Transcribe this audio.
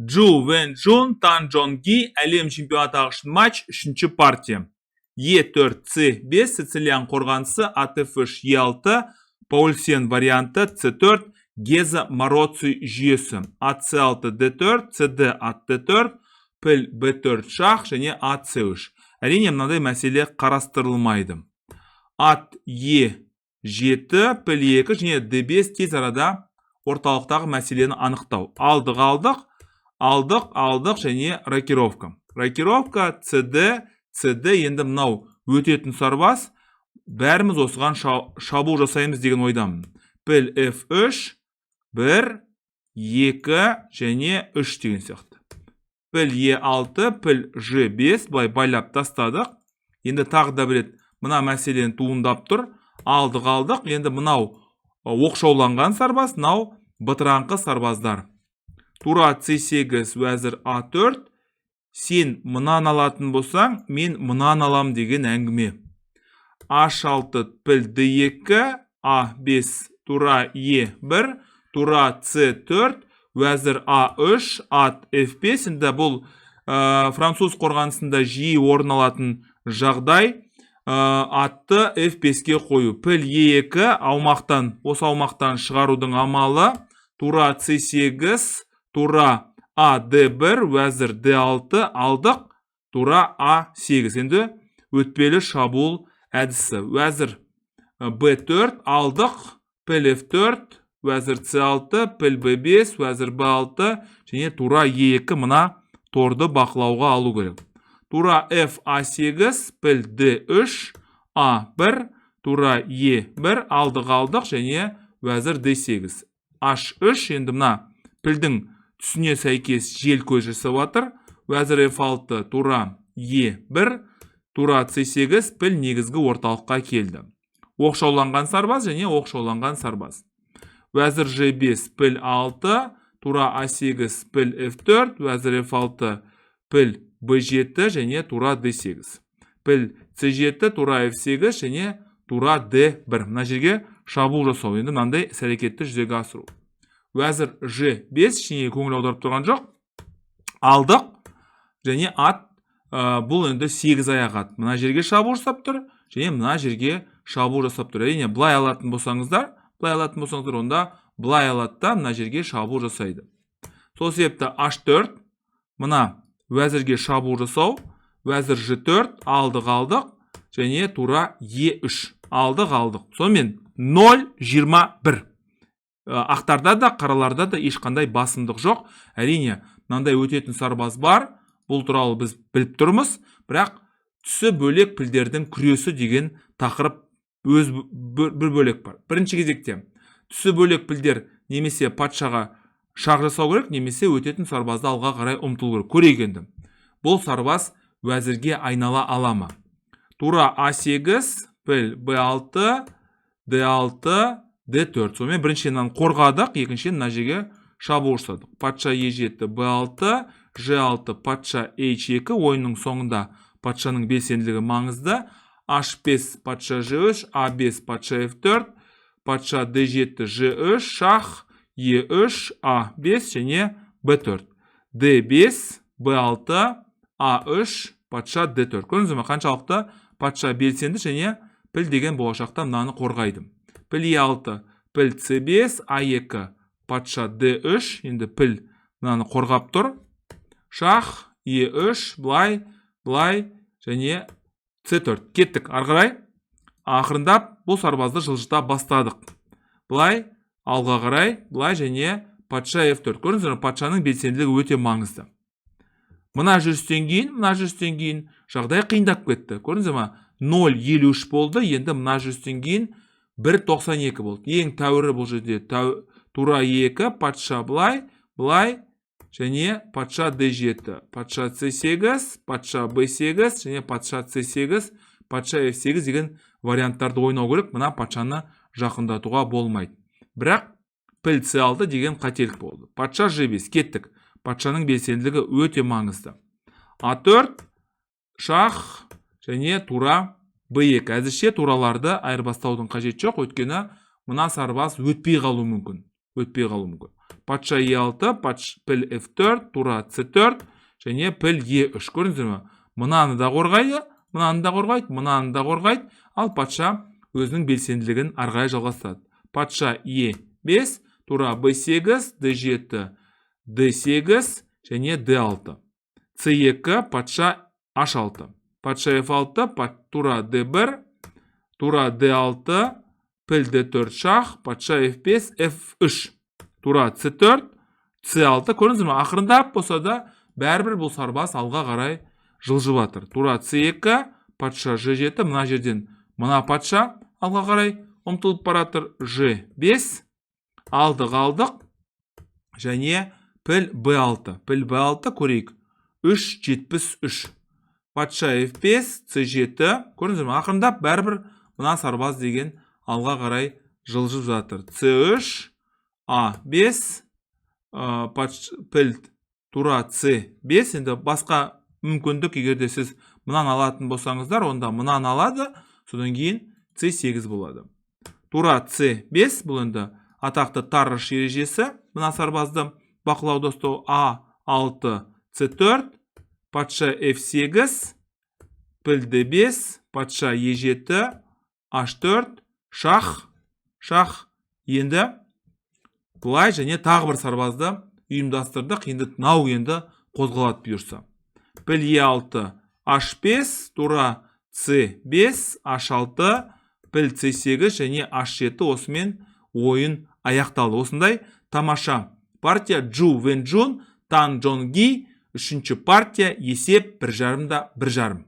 Джу Вен Джун, Тан Джон Ги, әлем чемпионаты ағылшын матч, үшінші партия. Е4, С5, сицилиан қорғанысы, ат F3, Е6, Паульсен варианты, С4, Геза Мароци жүйесі. Ат С6, Д4, СД, ат Д4, піл Б4 шах және ат С3. Әрине, мынандай мәселе қарастырылмайды. Ат Е7, піл 2 және Д5, тез арада орталықтағы мәселені анықтау. Алдық, алдық, алдық, алдық және рокировка. Рокировка, CD, CD, енді мынау өтетін сарбаз, бәріміз осыған шабуыл жасаймыз деген ойдамын. Піл F3, 1, 2 және 3 деген сияқты. Піл E6, піл G5, былай байлап тастадық. Енді тағы да бір рет мына мәселені туындап тұр. Алдық, алдық. Енді мынау оқшауланған сарбаз, мынау бытыраңқы сарбаздар. Тура C8, уәзір A4. Сен мынаны алатын болсаң, мен мынаны алам деген әңгіме. H6, піл D2, A5, тура E1, тура C4, уәзір A3, ат F5. Енді бұл француз қорғанысында жиі орын алатын жағдай. Атты F5-ке қою. Піл E2 аумақтан, осы аумақтан шығарудың амалы. Тура C8, тура А D1, уәзір D6, алдық, тура А8. Енді өтпелі шабуыл әдісі. Уәзір B4, алдық, піл F4, уәзір C6, піл B5, уәзір B6 және тура E2, мына торды бақылауға алу керек. Тура F A8, піл D3, A1, тура E1, алдық, алдық және уәзір D8. H3, енді мына пілдің түсіне сәйкес жел көз жасап жатыр. Уәзір F6, тура E1, тура C8, піл негізгі орталыққа келді. Оқшауланған сарбаз және оқшауланған сарбаз. Уәзір G5, піл 6, тура A8, піл F4, уәзір F6, піл B7 және тура D8. Піл C7, тура F8 және тура D1. Мына жерге шабуыл жасау. Енді мынандай іс әрекетті жүзеге асыру. Уәзір G5, ештеңеге көңіл аударып тұрған жоқ. Алдық және ат, бұл енді 8 аяқ ат. Мына жерге шабуыл жасап тұр және мына жерге шабуыл жасап тұр. Әрине, былай алатын болсаңыздар, былай алатын болсаңыздар, онда былай алады да, мына жерге шабуыл жасайды. Сол себепті H4, мына уәзірге шабуыл жасау, уәзір G4, алдық, алдық және тура E3, алдық, алдық. Сонымен 0-21. Ақтарда да, қараларда да ешқандай басымдық жоқ. Әрине, мынандай өтетін сарбаз бар. Бұл туралы біз біліп тұрмыз, бірақ түсі бөлек пілдердің күресі деген тақырып өз бір бөлек бар. Бірінші кезекте түсі бөлек пілдер немесе патшаға шақ жасау керек, немесе өтетін сарбазды алға қарай ұмтылу керек. Көрейік енді. Бұл сарбаз уәзірге айнала ала ма? Тура А8, піл Б6, Д6, Д4. Сонымен, біріншіден, мынаны қорғадық, екіншіден, мына жерге шабуыл жасадық. Патша Е7, Б6, Ж6, патша H2. Ойынның соңында патшаның белсенділігі маңызды. H5, патша Ж3, А5, патша F4, патша D7, Ж3, шах, Е3, А5 және Б4. Д5, Б6, А3, патша Д4. Көрдіңіз бе, қаншалықты патша белсенді және піл деген болашақта мынаны қорғайды. Піл Е6, піл С5, А2, патша Д3, енді піл мынаны қорғап тұр. Шах, Е3, былай, былай және С4. Кеттік ары қарай. Ақырындап бұл сарбазды жылжыта бастадық. Былай, алға қарай, былай және патша F4. Көрдіңіздер ме, патшаның белсенділігі өте маңызды. Мына жүрістен кейін жағдай қиындап кетті. Көрдіңіздер ме? 0.53 болды, енді мына жүрістен кейін 1.92 болды. Ең тәуірі бұл жерде тура 2, патша былай, былай және патша D7, патша C8, патша B8 және патша C8, патша F8 деген варианттарды ойнау керек. Мына патшаны жақындатуға болмайды. Бірақ піл C6 деген қателік болды. Патша G5, кеттік. Патшаның белсенділігі өте маңызды. А4, шах және тура B2. Әзірше тураларды айырбастаудың қажеті жоқ, өйткені мына сарбаз өтпей қалуы мүмкін. Өтпей қалуы мүмкін. Патша E6, піл F4, тура C4 және піл E3. Көрдіңіздер ме? Мынаны да қорғайды, мынаны да қорғайды, мынаны да қорғайды, ал патша өзінің белсенділігін ары қарай жалғастырады. Патша E5, тура B8, D7, D8 және D6. C2, патша H6. Патша F6, тура D1, тура D6, піл D4 шах, патша F5, F3. Тура C4, C6. Көрдіңіздер ме? Ақырындап болса да, бәрібір бұл сарбаз алға қарай жылжып жатыр. Тура C2, патша G7, мына жерден мына патша алға қарай ұмтылып баратыр. G5, алдық, алдық және піл B6. Піл B6 көрейік. 3.73. Патша F5, C7. Көрдіңіздер ме? Ақырындап бәрібір мына сарбаз деген алға қарай жылжып жатыр. C3, A5, піл тура C5. Енді басқа мүмкіндік, егер де сіз мынаны алатын болсаңыздар, онда мынаны алады, содан кейін C8 болады. Тура C5, бұл енді атақты Таррош ережесі, мына сарбазды бақылауда ұстау. A6, C4, патша F8, піл D5, патша E7, H4, шах, шах. Енді былай және тағы бір сарбазды ұйымдастырдық. Енді мынау енді қозғалады бұйырса. Піл E6, H5, тура C5, H6, піл C8 және H7. Осымен ойын аяқталды. Осындай тамаша партия. Джу Венджун, Тан Джонги, үшінші партия, есеп 1,5 да 1,5.